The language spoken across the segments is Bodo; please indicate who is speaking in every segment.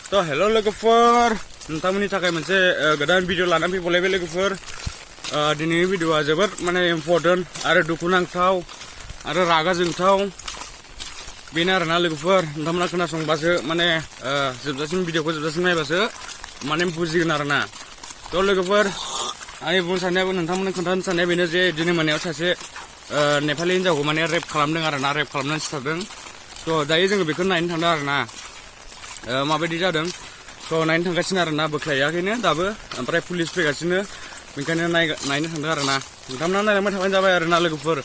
Speaker 1: तो हेलो लोगोफोर नोंथांमोननि थाखाय मोनसे गोदान भिडिअ लानानै फैबावलायबाय लोगोफोर दिनैनि भिडिअआ जोबोद माने इम्पर्टेन्ट आरो दुखुनांथाव आरो रागा जोंथाव बेनो आरोना लोगोफोर नोंथांमोना खोनासंबासो माने जोबजासिम भिडिअखौ जोबजासिम नायबासो माने बुजिगोन आरोना तो लोगोफोर आंनि बुंनो साननायाबो नोंथांमोननो खोन्थानो साननाया बेनो जे दिनै मोनायाव सासे नेपालि हिन्जावखौ माने रेप खालामदों आरोना रेप खालामनानै सिथारदों तो दायो जोङो बेखौ नायनो थांदों आरोना माबायदि जादों तो नायनो थांगासिनो आरोना बोख्लायाखैनो दाबो ओमफ्राय पुलिस फैगासिनो बेनिखायनो नायनो थांदों आरोना नोंथांमोना नायलांबाय थाबानो जाबाय आरोना लोगोफोर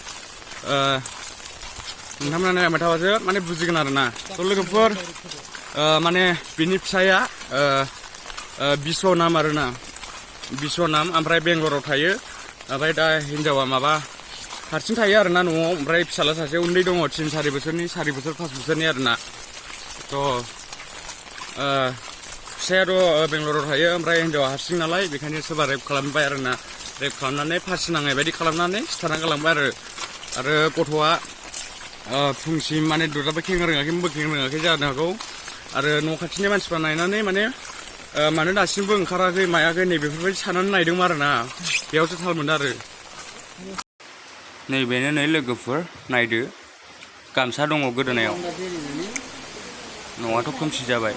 Speaker 1: नोंथांमोना नायलांबाय थाबासो माने बुजिगोन आरोना तो लोगोफोर माने बिनि फिसाया बिश्व नाम आरोना बिश्व नाम ओमफ्राय बेंगलराव थायो ओमफ्राय दा हिन्जावा माबा हारसिं थायो आरोना न'आव ओमफ्राय फिसाला सासे उन्दै दङ 3-4 बोसोरनि 4 बोसोर 5 बोसोरनि आरोना तो फिसायाथ' बेंगलराव थायो ओमफ्राय हिन्जावा हारसिं नालाय बेखायनो सोरबा रेप खालामबाय आरोना रेप खालामनानै फासि नांनाय बायदि खालामनानै सिथारना गालांबाय आरो गथ'आ फुंसिम माने दरजाबो खेंनो रोङाखै बोखेंनो रोङाखै जानो हागौ आरो न' खाथिनि मानसिफ्रा नायनानै माने मानो दासिमबो ओंखाराखै मायाखै नै बेफोरबायदि साननानै नायदोंमोन आरोना बेयावसो थाल मोनदों आरो नैबेनो नै लोगोफोर नायदो गामसा दङ गोदोनायाव न'आथ' खोमसि जाबाय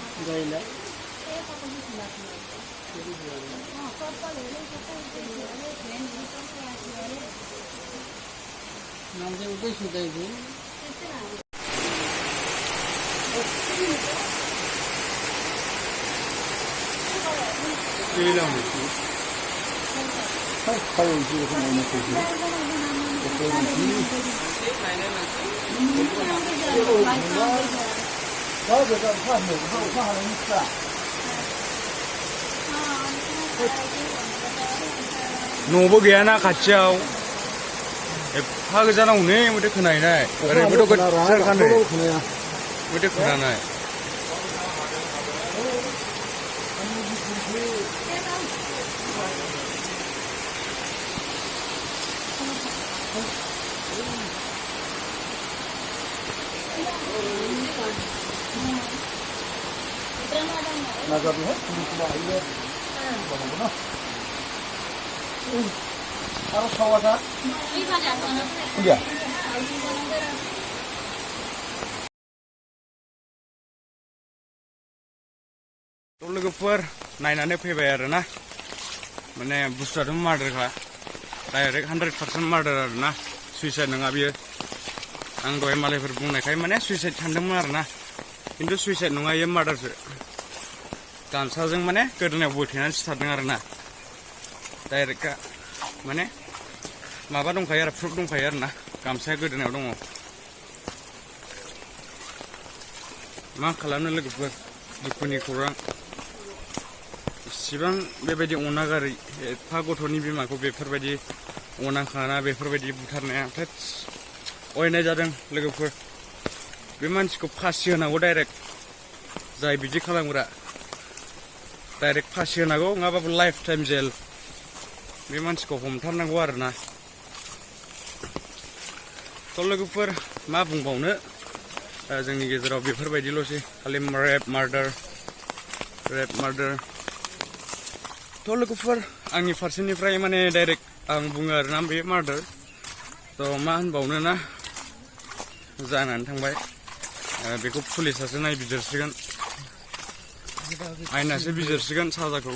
Speaker 1: न'बो गैयाना खाथियाव एफा गोजानाव हनै मेथाइ खोनाहैनाय ओरैबोथ' गोजान खानो मेथाइ खोनानाय लोगोफोर नायनानै फैबाय आरोना माने बुस्थुआथ' मार्डारखा डाइरेक्ट 100% मार्डार आरोना सुइसाइड नङा बियो आं दहाय मालायफोर बुंनायखाय माने सुइसाइड सानदोंमोन आरोना खिन्थु सुइसाइड नङा इयो मार्डारसो गामसाजों माने गोदोनायाव बोथेनानै सिथारदों आरोना डाइरेक्टखा माने माबा दंखायो आरो प्रुफ दंखायो आरोना गामसाया गोदोनायाव दङ मा खालामनो लोगोफोर दुखुनि खौरां इसिबां बेबायदि अनागारि एफा गथ'नि बिमाखौ बेफोरबायदि अनाखाना बेफोरबायदि बुथारनाया अयनाय जादों लोगोफोर बे मानसिखौ फासि होनांगौ डाइरेक्ट जाय बिदि खालामग्रा डाइरेक्ट फासि होनांगौ नङाबाबो लाइफ टाइम जेल बे मानसिखौ हमथारनांगौ आरोना थ' लोगोफोर मा बुंबावनो जोंनि गेजेराव बेफोरबायदिल'सै खालि रेप मार्डार थ' लोगोफोर आंनि फारसेनिफ्राय माने डाइरेक्ट आं बुङो आरोना बे मार्डार थ' मा होनबावनो ना जानानै थांबाय बेखौ पुलिसासो नायबिजिरसिगोन आयेनासो बिजिरसिगोन साजाखौ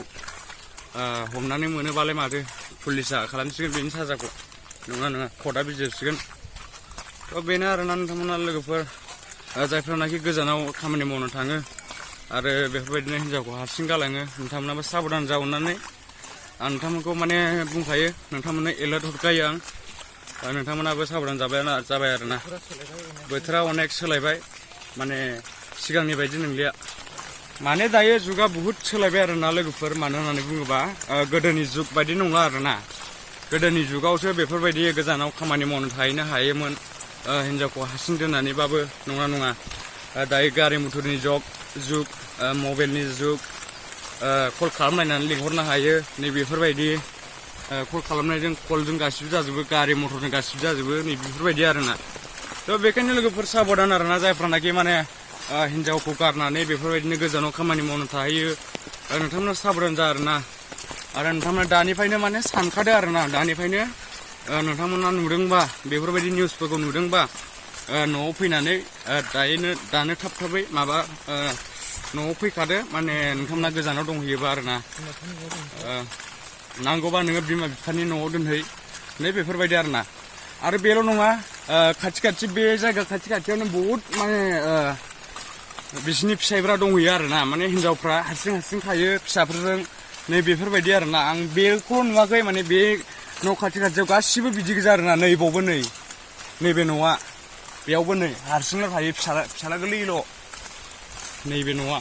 Speaker 1: हमनानै मोनोबालाय माथो पुलिसा खालामसिगोन बेनि साजाखौ नङा कर्टआ बिजिरसिगोन थ' बेनो आरोना नोंथांमोना लोगोफोर जायफ्रानाखि गोजानाव खामानि मावनो थाङो आरो बेफोरबायदिनो हिन्जावखौ हारसिं गालाङो नोंथांमोनाबो साबधान जावनानै आं नोंथांमोनखौ माने बुंखायो नोंथांमोननो एलार्ट हरखायो आं नोंथांमोनाबो साबधान जाबाय आरोना बोथोरा अनेक सोलायबाय माने सिगांनि बायदि नंलिया माने दायो जुगा बुहुद सोलायबाय आरोना लोगोफोर मानो होननानै बुङोबा गोदोनि जुग बायदि नंला आरोना गोदोनि जुगावसो बेफोरबायदि गोजानाव खामानि मावनो थाहैनो हायोमोन हिन्जावखौ हारसिं दोननानैबाबो नङा दायो गारि मथरनि जुग मबाइलनि जुग कल खालामलायनानै लिंहरनो हायो नै बेफोरबायदि कल खालामनायजों कलजों गासिबो जाजोबो गारि मथरजों गासिबो जाजोबो नै बेफोरबायदि आरोना थ' बेखायनो लोगोफोर साबधान आरोना जायफ्रानाखि माने हिन्जावखौ गारनानै बेफोरबायदिनो गोजानाव खामानि मावनो थाहैयो नोंथांमोना साबधान जा आरोना आरो नोंथांमोना दानिफ्रायनो माने सानखादो आरोना दानिफ्रायनो नोंथांमोना नुदोंबा बेफोरबायदि निउसफोरखौ नुदोंबा न'आव फैनानै दानो थाब थाबै माबा न'आव फैखादो माने नोंथांमोना गोजानाव दंहैयोबा आरोना नांगौबा नोङो बिमा बिफानि न'आव दोनहै नै बेफोरबायदि आरोना आरो बेल' नङा खाथि बे जायगा खाथियावनो बहुद माने बिसिनि फिसाइफ्रा दंहैयो आरोना माने हिन्जावफ्रा हारसिं थायो फिसाफोरजों नै बेफोरबायदि आरोना आं बेखौ नुवाखै माने बे न' खाथियाव गासिबो बिदि गोजा आरोना नैबावबो नैबे न'आ बेयावबो नै हारसिंल' थायो फिसाला गोरलैल' नैबे न'आ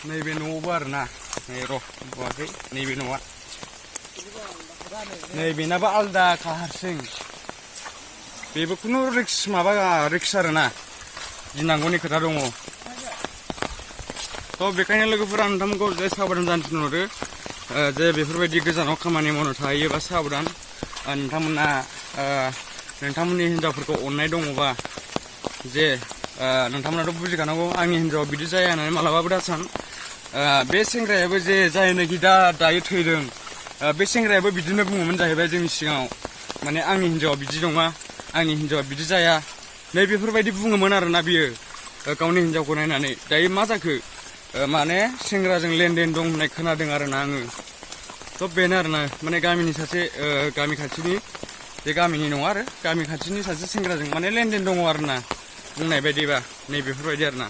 Speaker 1: नैबे न'आवबो आरोना नै र' नुवाखै नैबे न'आ नै बेनाबो आलदाखा हारसिं बेबो खुनु रिक्स आरोना गिनांगौनि खोथा दङ थ' बेखायनो लोगोफोर आं नोंथांमोनखौ जे साबधान जानो थिनहरो जे बेफोरबायदि गोजानाव खामानि मावनो थाहैयोबा साबधान नोंथांमोना नोंथांमोननि हिन्जावफोरखौ अननाय दङबा जे नोंथांमोनाथ' बुजिखानांगौ आंनि हिन्जावा बिदि जाया होननानै मालाबाबो दा सान बे सेंग्रायाबो जे जायनोखि दायो थैदों बे सेंग्रायाबो बिदिनो बुङोमोन जाहैबाय जोंनि सिगाङाव माने आंनि हिन्जावा बिदि नङा आंनि हिन्जावा बिदि जाया नै बेफोरबायदि बुङोमोन आरोना बियो गावनि हिन्जावखौ नायनानै दायो मा जाखो माने सेंग्राजों लेनदेन दं होननाय खोनादों आरोना आङो थ' बेनो आरोना माने गामिनि सासे गामि खाथिनि बे गामिनि नङा आरो गामि खाथिनि सासे सेंग्राजों माने लेनदेन दङ आरोना बुंनाय बायदिबा नै बेफोरबायदि आरोना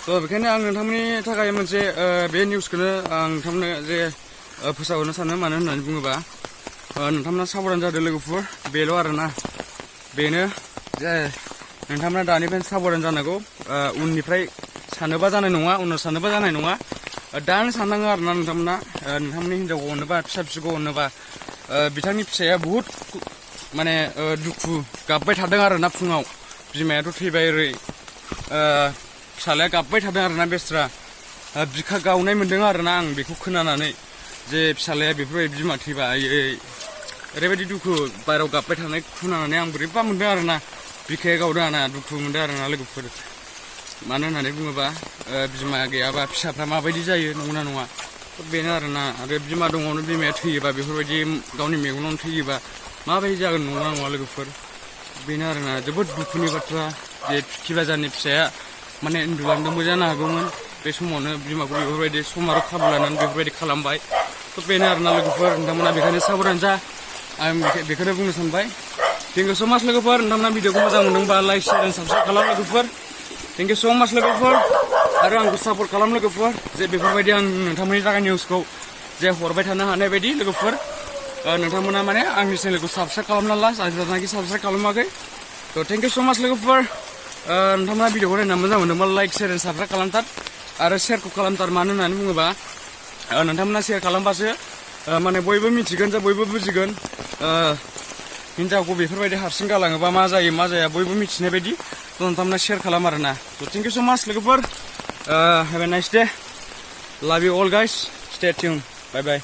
Speaker 1: थ' बेखायनो आं नोंथांमोननि थाखाय मोनसे बे निउसखौनो आं नोंथांमोननो जे फोसावनो सानो मानो होननानै बुङोबा नोंथांमोना साबधान जादों लोगोफोर बेल' आरोना बेनो जे नोंथांमोना दानिफ्रायनो साबधान जानांगौ उननिफ्राय सानोबा जानाय नङा उनाव सानोबा जानाय नङा दानो साननाङो आरोना नोंथांमोना नोंथांमोननि हिन्जावखौ अनोबा फिसाखौ अनोबा बिथांनि फिसाया बुहुद माने दुखु गाबबाय थादों आरोना फुङाव बिमायाथ' थैबाय ओरै फिसालाया गाबबाय थादों आरोना बेस्रा बिखा गावनाय मोन्दों आरोना आं बेखौ खोनानानै जे फिसालाया बेफोरबायदि बिमा थैबाय ओरैबायदि दुखु बायहेरायाव गाबबाय थानाय खोनानानै आं बोरैबा मोन्दों आरोना बिखाया गावदों आरोना दुखु मोनदों आरोना लोगोफोर मानो होननानै बुङोबा बिमा गैयाबा फिसाफ्रा माबायदि जायो नंगौना नङा बेनो आरोना आरो बिमा दङनो बिमाया थैयोबा बेफोरबायदि गावनि मेगनावनो थैयोबा माबायदि जागोन नंगौना नङा लोगोफोर बेनो आरोना जोबोद दुखुनि बाथ्रा जे खिबाजारनि फिसाया माने उन्दुलांदोंबो जानो हागौमोन बे समावनो बिमाखौ बेफोरबायदि सम आरो खाबु लानानै बेफोरबायदि खालामबाय थ' बेनो आरोना लोगोफोर नोंथांमोना बेखायनो साबधान जा आं बेखौनो बुंनो सानबाय थेंक इउ स' माच लोगोफोर नोंथांमोना भिडिअखौ मोजां मोनदोंबा लाइक शेयार एन्ड साबस्क्राइब खालाम लोगोफोर थेंक इउ स' माच लोगोफोर आरो आंखौ सापर्ट खालाम लोगोफोर जे बेफोरबायदि आं नोंथांमोननि थाखाय निउसखौ जे हरबाय थानो हानाय बायदि लोगोफोर नोंथांमोना माने आंनि चेनेलखौ साबस्क्राइब खालामना ला जायफोरनाखि साबस्क्राइब खालामाखै थ' थेंक इउ स' माच लोगोफोर नोंथांमोना भिडिअखौ नायना मोजां मोनदोंबा लाइक शेयार एन्ड साबस्क्राइब खालामथार आरो शेयारखौ खालामथार मानो होननानै बुङोबा नोंथांमोना शेयार खालामबासो माने बयबो मिथिगोन जे बयबो बुजिगोन हिन्जावखौ बेफोरबायदि हारसिं गालाङोबा मा जायो मा जाया बयबो मिथिनाय बायदि थ' नोंथांमोना शेयार खालाम आरोना थ' थेंक इउ स' माच लोगोफोर हेभ ए नाइस डे लाभ इउ अल गाइस स्टे टिउन बाय बाय